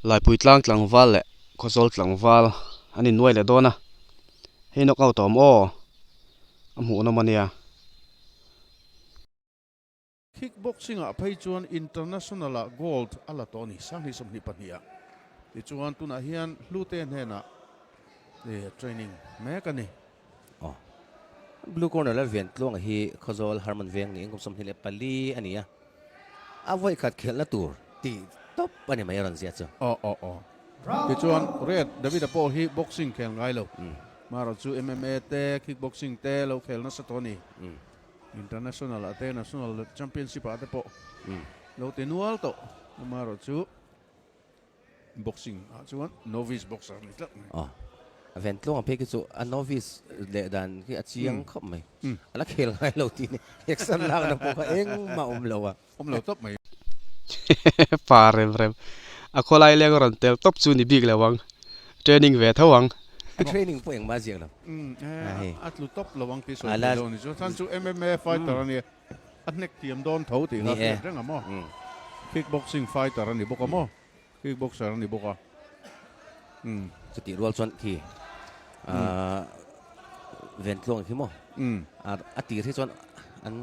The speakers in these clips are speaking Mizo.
Laipui tlang tlangval leh Khawzawl tlangval an innuai leh dawn a, hei knock out a awm aw, a hmuhnawm a nia. Kickboxing ah phei chuan international ah gold a la tawh a ni, Sanghnih 22 ah. Tichuan tunah hian Hlute hnenah training mek a ni. Aw. Blue corner la ven tluanga hi Khawzawl Harmon Veng niin kum 24 a ni a, a vawi khat khelhna tur tih tawp a ni mai a rawn ziah chu. Aw aw aw. Tichuan Red David-a pawh hi boxing khel ngai lo. Marawh chu MMA te, kickboxing te lo khel nasa tawh a ni. International ah te, National Championship ah te pawh lo ti nual tawh. Marawh chu Boxing ah chuan novice boxer ni tlat mai. Aw. A ven tluang phei khi chu a novice leh dan khi a chiang khawp mai. A la khel ngai lo tih ni. Action lakna pawh kha engmah awm lo a. Awm lo tawp mai. Pa rem rem. A khawlai leng rawn tel tawp chu ni bik lo ang. Training ve tho ang. A training pawh engmah a ziak lo. A tlu tawp lo ang tih sawi thei lo ni chu. Chan chu MMA fighter a nia. A hnek thiam dawn tho tih kha hriat reng a maw? Kickboxing fighter a ni bawk a maw? Kickboxer a ni bawk a. Umm. Chutih rual chuan khi Ventluang khi maw? A tir hi chuan an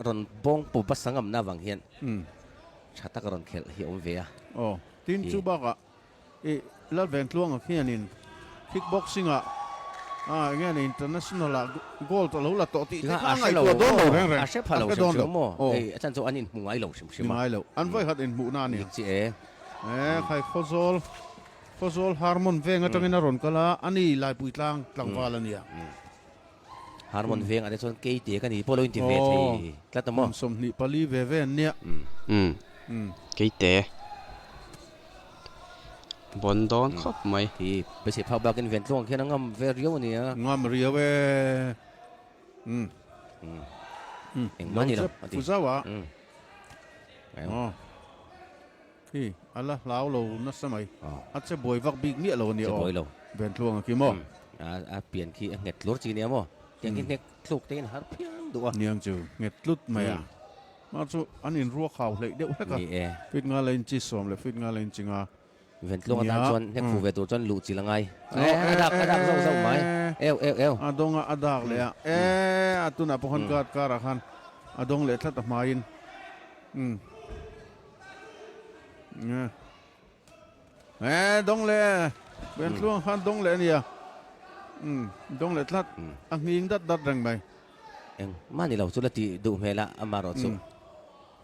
rawn bawng pu basa ngamna avang hian tha taka rawn khelh hi a awm ve a. Aw, tin chu bakah I Lal Ventluanga khianin kickboxing ah ah enge ni international ah gold a lo la tawh tih te kha a ngaihtuah dawn lo reng reng. A hre pha lo hrim hrim maw? Hei a chan chu an inhmu ngai lo hrim hrim a. Ngai lo. An vawi khat inhmuh na a nia. Dik chi e. E khai Khawzawl Khawzawl Harmon veng atangin a rawn kal a, ani Laipui tlang tlangval a nia. Harmon veng ah te chuan keite ka ni pawh lo inti ve thei tlat a maw? 24 ve ve an nia. Umm keite bawn dawn khawp mai. Hi beisei phak bakin ven tluang khian a ngam ve riau a nia. Ngam riau e. Umm. Engmah ni lo a ti. Fu zauh a. Hi a la hlau lo nasa mai. A che buai vak bik miah lo a nia aw. Che buai lo. Ven tluang a kim aw. A pian khi a nghet tlur chi nia maw. Tiang khi hnek tluk te in har phian duh a. Niang chu nghet tlut mai a. Mah chu an in ruak hau hleih deuh hlek a. Ni e. Fit nga la inchi sawm leh fit nga la inchi nga. Ven tluang atan chuan hnek fu ve tur chuan luh chil a ngai. A dak a dak zauh zauh mai. Eu eu eu. A dawng a a dak leh a. E a tunah pawh khan guard karah khan a dawng leh tlat a hmaiin. Umm. E dawng leh ven tluang khan dawng leh a nia. Umm dawng leh tlat. A nghing dat dat reng mai. Eng mah ni lo chu la tih duh hmel a amarawh chu.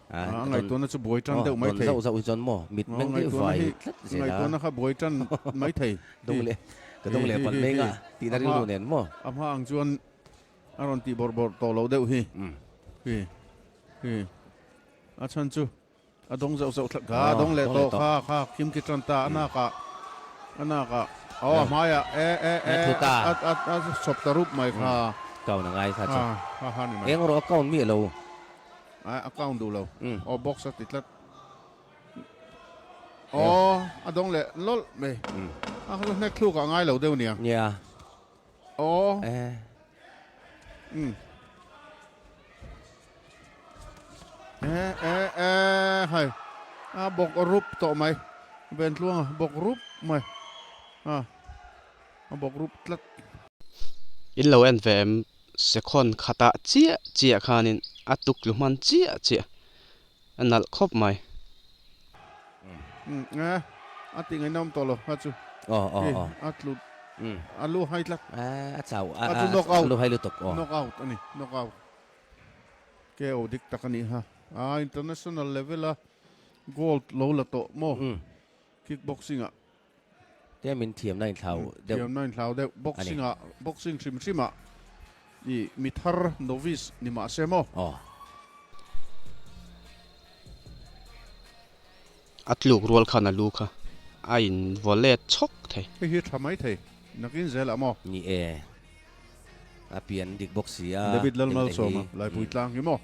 A ngaihtuahna chu buai tan deuh mai thei. Dawn zauh zauh hi chuan maw mit meng deuh vai tlat zel a. Ngaihtuahna kha buai tan mai thei. Dawng leh ka dawng leh palh mai nga tihna rilru nen maw. A hma ang chuan a rawn tih bawrh bawrh tawh loh deuh hi. Hi hi a chhan chu a dawng zauh zauh tlat kha dawng leh tawh kha kha kim ki tan ta a nakah a nakah aw a hmaiah e e e a a chawp ta rup mai kha. Count a ngai kha chu. Eng rawh a count miah lo. Ai a count duh lo. Aw box a ti tlat. Aw a dawng leh lawlh mai. A kha chu hnek thluk ah ngai lo deuh nia. Nia. Aw. Um. E e e hai. A bawk rup tawh mai. Ventluanga bawk rup mai. A a bawk rup tlat. In lo en ve em Sekhon khatah chiah chiah khanin a tuklu hman chiah chiah a nalh khawp mai. Umm e a tih ngaihnawm tawh lo kha chu Aw aw aw. A tlu a lu hai tlat. A chau a chu knock out a lu hai lutuk aw. Knock out a ni knock out. KO dik tak a nih kha a international level a gold lo la tawh maw kickboxing ah. Te min thiamna inthlau deuh. Thiamna inthlau deuh. Boxing ah, boxing hrim hrim ah i mi thar novice ni mah se maw? Aw. A tluk rual khan a lu kha a in vaw let chhawk thei. Hei hi tha mai thei. Nakin zel ah maw? Ni e. A pian dik bawk si a. David Lalmalsawma Laipui tlang hi maw?